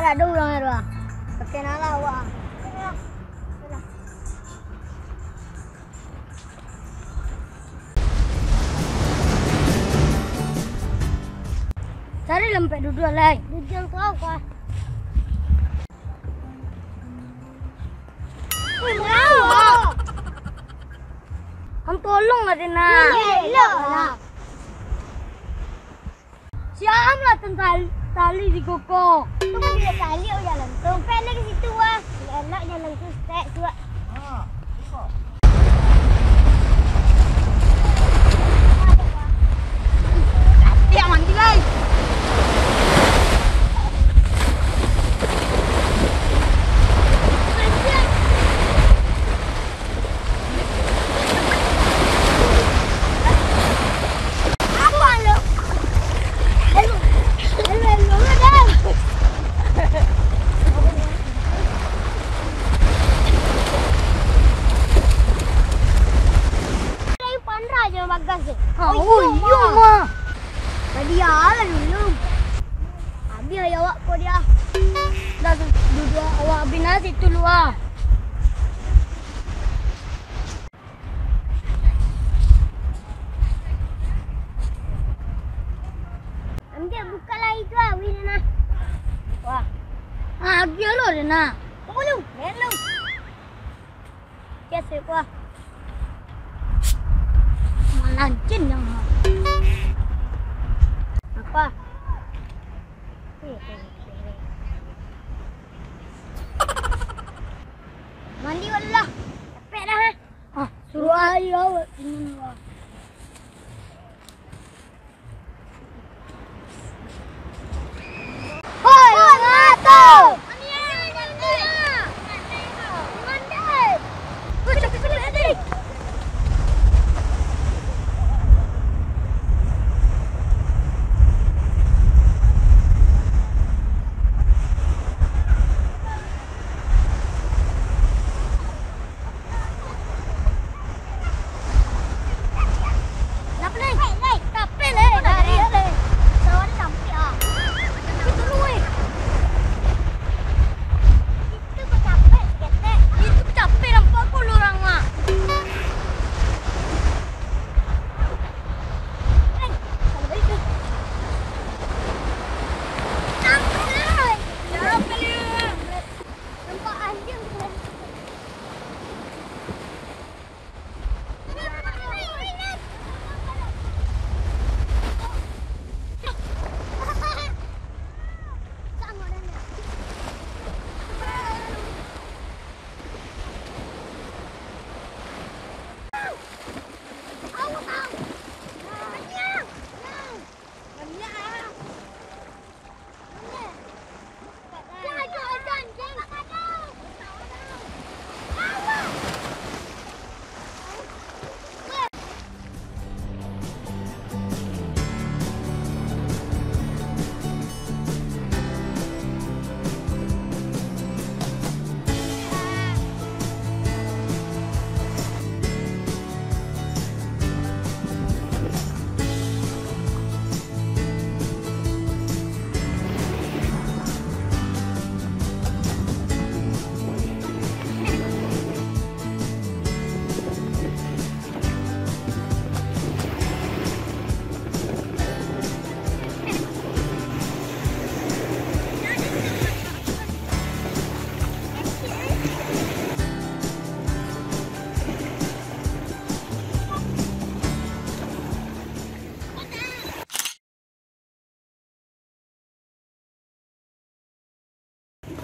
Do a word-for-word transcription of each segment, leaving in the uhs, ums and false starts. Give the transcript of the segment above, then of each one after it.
Tak ado urang tu ah. Pakai nala awak. Cari lempek duduak lai. Duduak kau kah? Wih, melawa. Kan tolong lah, Dena. Elok lah. Siam lah tentali, tali di koko. Tu kan dia tali, oh, jalan tu. Pendek ke situ, wah. Elok jalan tu, stek tu, wah. Tiap mandi lai. Pandai je bagas je. Ha, oh, iyo, mah. Tadi alah dulu. Habis ayo awak ko dia. Dah, duduak awak habis nasi tu lu ah. Ambiak buka lah itu ah, wih, Dena. Wah. Ah, agiah lo, Dena. Tunggu lu. Belum. Yes, wah. Malancin yang. Apa? Mandi lah. Capek dah, ha? Ah, suruah ayo awak minum lah. Hoi, ngato!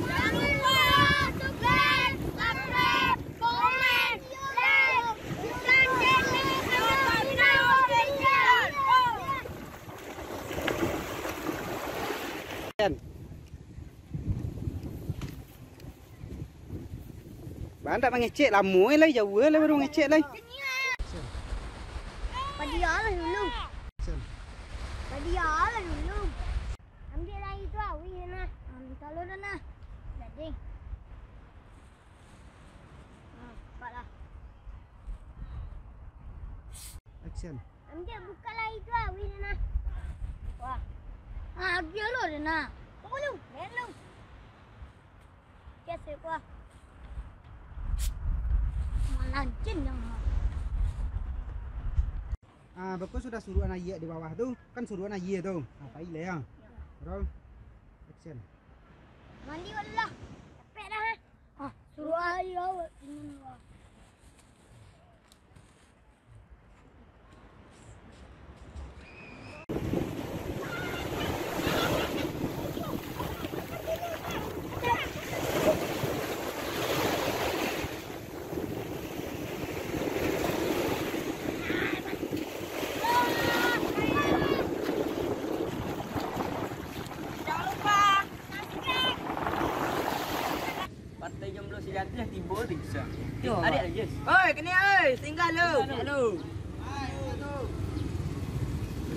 Jangan lupa subscribe, subscribe, komen, like, dan share. Bang, ndak mangecek, lamo lai, jauah lai baru mangecek lai. Padi alah dulu. Padi alah dulu. Ambiak lai tu awi nah. Ambiak talua dah nah. Jadi. Nah, nampak lah. Action. Ambiak buka lai tu awi nah. Wah. Ah, agiah lo dah nah. Tunggu lu. Belum. Biasa kuah. Malancin yang. Ah, beko sudah suruhan aia di bawah tu, kan suruhan aia tu. Ah, pai lah ya. Roll. Action. Mandi wak lah. Capek dah, ha. Ah, suruh aia awak. Jangan lupa subscribe. Partai Jomblo Sejati lah tibo tu bisa. Yo, Adik Mak. Aja. Oi, kini oi, singgah lu. Singgah lu.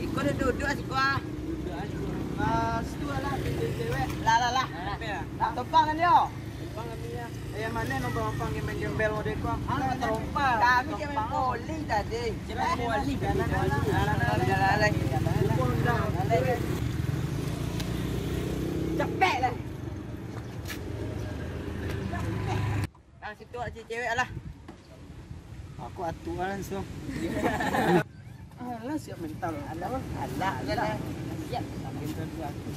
Iko duduk-duduk lah siko ah. Duduk aja. Ah, situ lah, pintu cewek. Lah, lah, lah. Lah, lah. Lah, tompang kan yo? Tompang kami ya. Eh, yang mana nombor tompang gembel-gembel model ko? Ah, lah, tompang. Kami cewek bowling tadi. Cewek bowling tadi. Lah, lah, lah, lah. Lah, lah, lah. Capek lah. Nang situ cewek alah. Aku atuk lah langsung. Alah, siap mental. Alah, alah, alah. Siap. Mental tu aku.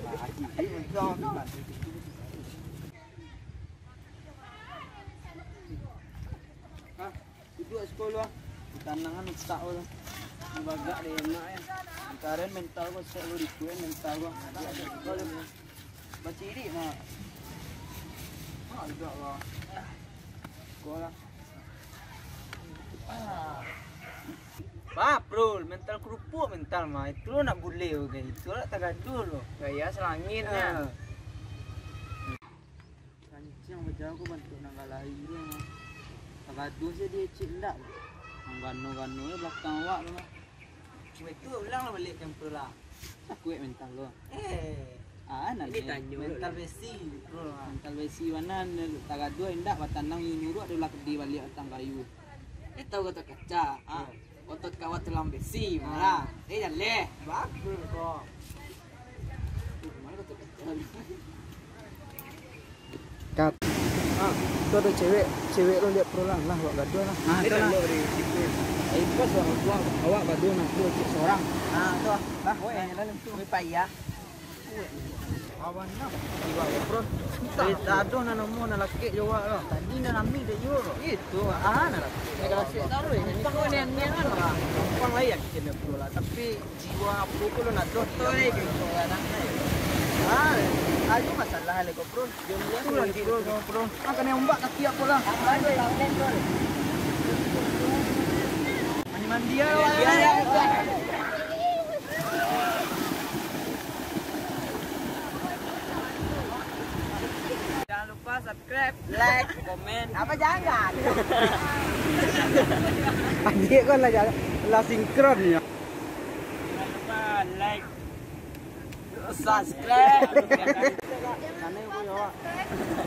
Ah, cik, mental tu. Hah? Duduk sekolah. Tanangan utak tu. Bagak deh enak ya. Karen mental ko, sek lu dikuen mental ko. Bacirik nah. Ah, agak lah. Sekolah. Ah. Bah, Prul, mental kerupuk mental mah. Itu lo nak buleh lo, kayak itu lah tagaduah lo. Gaya selangit nah. Ah. Kancing bajau ko bantuak nan galahi tu mah. Tagaduah se diecek ndak. Nan gano-gano je balakang awak tu mah. Weh, tu ulang lah baliak campur lah. Sakuik mental tu. Eh. Ah, nan ini ni, tanyo mental lah. Besi, bro. Mental besi mana ni, tagaduah indak, batanang yu nyuruak dia lah kedi baliak batang kayu. Dia tahu kata kaca. Ah. Ya. Otot kawat tulang besi, ah. Malah. Eh, jaleh. Bagus, bro. Mana kata kaca? Kat. Ah, tu ado cewek, cewek lo liek Prul lah, lah, awak gaduah lah. Ah, tu lah. Ai, pas awak, awak, awak gaduah nah, tu cek sorang. Ah, tu lah. Lah, weh, dalam tu. Weh, payah. Awan lah. Iwak, Prul. Eh, tak ado nan namo, nan lakek jo awak lah. Tadi nan rami dek iyo lo. Itu, ah, nan lakek. Nan lakek taruih. Gampang lah, nian-nian lah. Gampang lah, yakin dek Prul lah. Tapi, jiwa aku ko lo nak doh. Ah, ayo masalah le ko, Bro. Itu lagi, Bro, Bro. Ah, kena ombak kaki aku lah. Mandi-mandi ya. Jangan lupa subscribe, like, komen. Apa jangan? Adik kau lah, lah sinkron ya. Jangan lupa like, subscribe. Mana yang punya awak?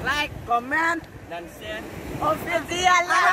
Like, komen, dan share. Official lah.